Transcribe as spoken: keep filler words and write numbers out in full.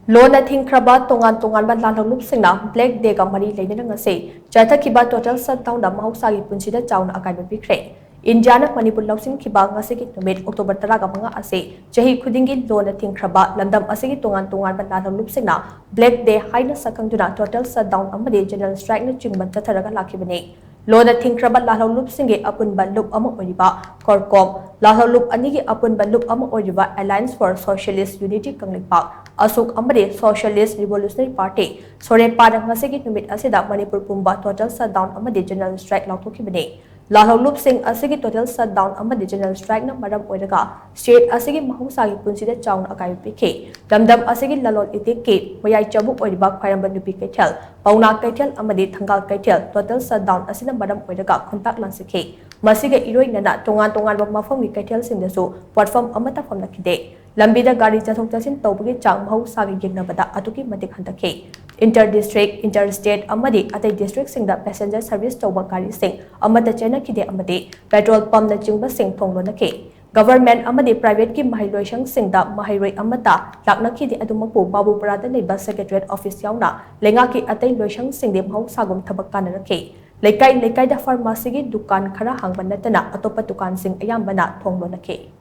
ꯂꯣꯟꯅ ꯊꯤꯡꯈ꯭ꯔꯕ ꯇꯣꯉꯥꯟ ꯇꯣꯉꯥꯟꯕ ꯂꯥꯜꯍꯧꯂꯨꯞꯁꯤꯡꯅ Black Day ꯒ ꯃꯔꯤ ꯂꯩꯅꯅ ꯉꯁꯤ ꯆꯠꯊꯈꯤꯕ total shutdown ꯗ ꯃꯍꯧꯁꯥꯒꯤ ꯄꯨꯟꯁꯤꯗ ꯆꯥꯎꯅ ꯑꯀꯥꯏꯕ ꯄꯤꯈ꯭ꯔꯦ꯫ ꯏꯟꯗꯤꯌꯥꯅ ꯃꯅꯤꯄꯨꯔ ꯂꯧꯁꯤꯟꯈꯤꯕ ꯉꯁꯤꯒꯤ ꯅꯨꯃꯤꯠ October ꯇꯔꯥꯒ ꯃꯉꯥ ꯑꯁꯤ ꯆꯍꯤ ꯈꯨꯗꯤꯡꯒꯤ ꯂꯣꯟꯅ ꯊꯤꯡꯈ꯭ꯔꯕ ꯂꯝꯗꯝ ꯑꯁꯤꯒꯤ ꯇꯣꯉꯥꯟ ꯇꯣꯉꯥꯟꯕ ꯂꯥꯜꯍꯧꯂꯨꯞꯁꯤꯡꯅ Black Day ꯍꯥꯏꯅ ꯁꯛꯈꯪꯗꯨꯅ total shutdown ꯑꯃꯗꯤ general strike ꯅꯆꯤꯡꯕ ꯆꯠꯊꯔꯒ ꯂꯥꯛꯈꯤꯕꯅꯤ꯫ ꯂꯣꯟꯅ ꯊꯤꯡꯈ꯭ꯔꯕ ꯂꯥꯜꯍꯧꯂꯨꯞꯁꯤꯡꯒꯤ ꯑꯄꯨꯟꯕ ꯂꯨꯞ ꯑꯃ ꯑꯣꯏꯔꯤꯕ ꯀꯣꯔꯀꯣꯝ, ꯂꯥꯜꯍꯧꯂꯨꯞ ꯑꯅꯤꯒꯤ ꯑꯄꯨꯟꯕ ꯂꯨꯞ ꯑꯃ ꯑꯣꯏꯔꯤꯕ Alliance for Socialist Unity Kangleipak, ꯑꯁꯨꯛ ꯑꯃꯗꯤ Socialist Revolutionary Party, ꯁꯣꯔꯦꯄꯥꯅ ꯉꯁꯤꯒꯤ ꯅꯨꯃꯤꯠ ꯑꯁꯤꯗ ꯃꯅꯤꯄꯨꯔ ꯄꯨꯝꯕ total shutdown ꯑꯃꯗꯤ general strike ꯂꯥꯎꯊꯣꯛꯈꯤꯕꯅꯤ꯫ ꯂꯥꯜꯍꯧꯂꯨꯞꯁꯤꯡ ꯑꯁꯤꯒꯤ total shutdown ꯑꯃꯗꯤ general strike ꯅ ꯃꯔꯝ ꯑꯣꯏꯔꯒ state ꯑꯁꯤꯒꯤ ꯃꯍꯧꯁꯥꯒꯤ ꯄꯨꯟꯁꯤꯗ ꯆꯥꯎꯅ ꯑꯀꯥꯏꯕ ꯄꯤꯈꯤ꯫ ꯂꯝꯗꯝ ꯑꯁꯤꯒꯤ ꯂꯂꯣꯟ ꯏꯇꯤꯛꯀꯤ ꯃꯌꯥꯏ ꯆꯕꯨꯛ ꯑꯣꯏꯔꯤꯕ ꯈ꯭ꯋꯥꯏꯔꯝꯕꯟ ꯅꯨꯄꯤ ꯀꯩꯊꯦꯜ, ꯄꯥꯎꯅꯥ ꯀꯩꯊꯦꯜ ꯑꯃꯗꯤ ꯊꯪꯒꯥꯜ ꯀꯩꯊꯦꯜ total shutdown ꯑꯁꯤꯅ ꯃꯔꯝ ꯑꯣꯏꯔꯒ ꯈꯣꯟꯊꯥꯛ ꯂꯥꯟꯁꯤꯈꯤ꯫ ꯃꯁꯤꯒ ꯏꯔꯣꯏꯅꯅ ꯇꯣꯉꯥꯟ ꯇꯣꯉꯥꯟꯕ ꯃꯐꯝꯒꯤ ꯀꯩꯊꯦꯜꯁꯤꯡꯗꯁꯨ ꯄꯣꯠꯐꯝ ꯑꯃꯠꯇ ꯐꯝꯂꯛꯈꯤꯗꯦ꯫ ꯂꯝꯕꯤꯗ ꯒꯥꯔꯤ ꯆꯠꯊꯣꯛ ꯆꯠꯁꯤꯟ ꯇꯧꯕꯒꯤ ꯆꯥꯡ ꯃꯍꯧꯁꯥꯒ ꯌꯦꯡꯅꯕꯗ ꯑꯗꯨꯛꯀꯤ ꯃꯇꯤꯛ ꯍꯟꯊꯈꯤ꯫ Inter district, inter state ꯑꯃꯗꯤ ꯑꯇꯩ district ꯁꯤꯡꯗ passenger service ꯇꯧꯕ ꯒꯥꯔꯤꯁꯤꯡ ꯑꯃꯠꯇ ꯆꯦꯟꯅꯈꯤꯗꯦ ꯑꯃꯗꯤ petrol pump ꯅꯆꯤꯡꯕꯁꯤꯡ ꯊꯣꯡ ꯂꯣꯟꯅꯈꯤ꯫ Government ꯑꯃꯗꯤ private ꯀꯤ ꯃꯍꯩꯂꯣꯏꯁꯪꯁꯤꯡꯗ ꯃꯍꯩꯔꯣꯏ ꯑꯃꯠꯇ ꯂꯥꯛꯅꯈꯤꯗꯦ꯫ ꯑꯗꯨꯃꯛꯄꯨ ꯕꯥꯕꯨꯄꯨꯔꯥꯗ ꯂꯩꯕ Secretariat office ꯌꯥꯎꯅ ꯂꯩꯉꯥꯛꯀꯤ ꯑꯇꯩ ꯂꯣꯏꯁꯪꯁꯤꯡꯗꯤ ꯃꯍꯧꯁꯥꯒꯨꯝ ꯊꯕꯛ ꯀꯥꯟꯅꯔꯛꯈꯤ꯫ ꯂꯩꯀꯥꯏ ꯂꯩꯀꯥꯏꯗ pharmacy ꯒꯤ ꯗꯨꯀꯥꯟ ꯈꯔ ꯍꯥꯡꯕ ꯅꯠꯇꯅ ꯑꯇꯣꯞꯄ ꯗꯨꯀꯥꯟꯁꯤꯡ ꯑꯌꯥꯝꯕꯅ ꯊꯣꯡ ꯂꯣꯟꯅꯈꯤ꯫